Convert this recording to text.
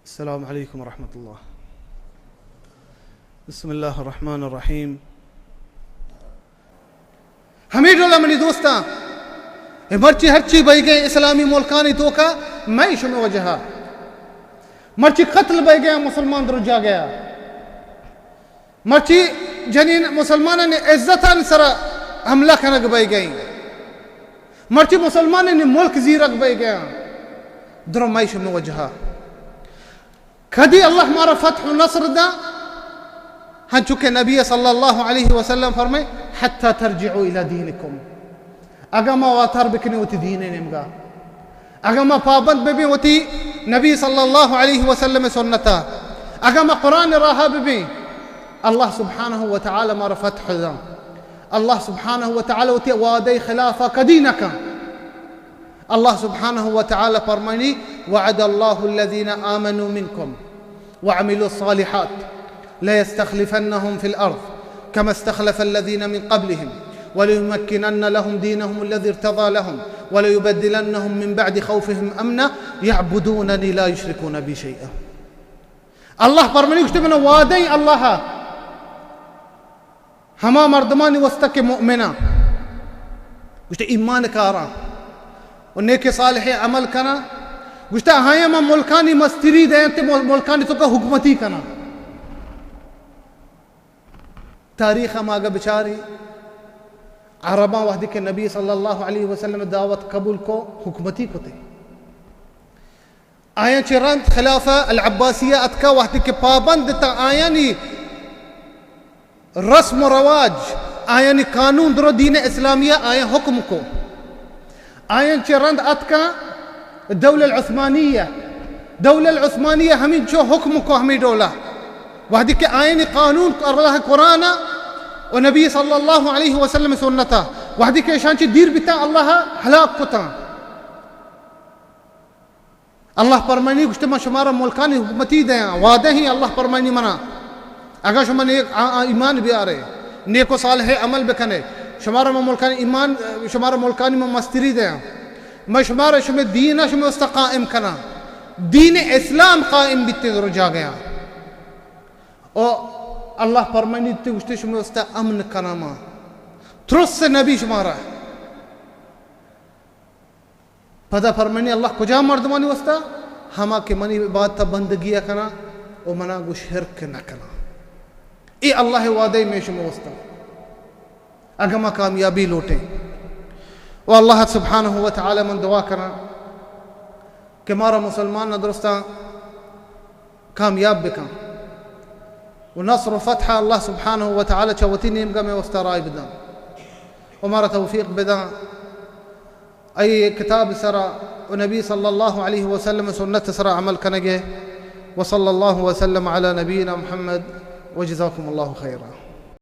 السلام علیکم ورحمۃ اللہ۔ بسم اللہ الرحمن الرحیم۔ ہمے ڈولا منی دوستاں، اے مرچی ہرچی بئیگیں اسلامی ملکانی توکا مئے شمے وجہا۔ مرچی قتل بئیگیا مسلمان درجا گیا۔ مرچی جنین مسلمانانی عزتانی سرا حملہ کنگ بئیگئیں۔ مرچی مسلمانانی ملک زیرگ بئیگیا۔ درو مئے شمے وجہا۔ کدی اللہ مارا فتح و نصر دا؟ ہنچو کہ نبی صلی اللہ علیہ وسلم فرمائے، حتی ترجعوا الی دینکم، اگاں ما واتر بکنیں وتی دین نیمگا، اگاں ما پابند ببیں وتی نبی صلی اللہ علیہ وسلم سنتا، اگاں ما قرآن راہا ببیں، اللہ سبحانہ و تعالی مارا فتح دا۔ اللہ سبحانہ و تعالی وتی وعدہ خلافا کدی نکن۔ اللہ سبحانہ و تعالی فرمانی، وعد اللہ الذین آمنوا منکم وعملوا الصالحات ليستخلفنهم في الأرض كما استخلف الذين من قبلهم وليمكنن لهم دينهم الذي ارتضى لهم وليبدلنهم من بعد خوفهم أمنا يعبدونني لا يشركون بي شيئا۔ اللہ فرمانی، گوشتے من وعدہ اللہ ہما مردمانی واسطہ کہ مؤمناں، گوشتے ایمان کاراں و نیک صالح عمل کناں، گوشتے آیاں ما ملکانی مستری دینتے، مل-، ملکانی توکا حکومتی کناں۔ تاریخ ما اگہ بچاری، عرباں وہدی کہ نبی صلی اللہ علیہ وسلم دعوت قبول کو، حکومتی کتے۔ آیاں چہ رند خلافہ العباسیہ اتکا، وہدے کہ پابند تا آیانی رسم و رواج، آیانی قانون درو دین اسلامیہ آیاں حکم کو۔ آیاں چہ رند اتکا دولہ العثمانیہ، دولہ العثمانیہ ہمینچو حکم کو ہمیں ڈولا۔ وہدے کہ آیانی قانون اللہ قرآن و نبی صلی اللہ علیہ وسلم سنتا، وہدے کہ اشان چہ دیر بیتا اللہ ہلاک کتا۔ اللہ پرمانی، گوشتے، من شمارا ملکانی حکومتی دیاں، وعدہ ہی اللہ پرمانی منا۔ اگاں شما نیک آ-، آ-، ایمان بیارے، نیک و صالح عمل بکنے، شمارا من ملکانی ایمان، شمارا ملکانی من مستری دیاں۔ من شمارا شمے دین شمے واسطہ قائم کناں۔ دین اسلام قائم بیتے درو جاگیاں۔ او اللہ پرمانی تے گوشتے، شمے واسطہ امن کناں ما۔ ترس نبی شمارا۔ پدا فرمانی اللہ کجا مردمانی واسطہ؟ ہما کہ منی عبادت بندگی کناں و منا گو شرک نہ کناں۔ اے اللہ وعدہ مئے شمے واسطہ۔ اگاں ما کامیابی لوٹیں و اللہ سبحانہ و تعالی من دعا کناں کہ مارا مسلمان نہ درستاں کامیاب بکن و نصر و فتح اللہ سبحانہ و تعالی چہ وتی نیمگا مئے واسطہ راہ بدن و مارا توفیق بدن۔ اے کتاب سرا و نبی صلی اللہ علیہ وسلم سنت سرا عمل کنگے۔ وصلی اللہ وسلم علی نبینا محمد وجزاکم اللہ خیرا۔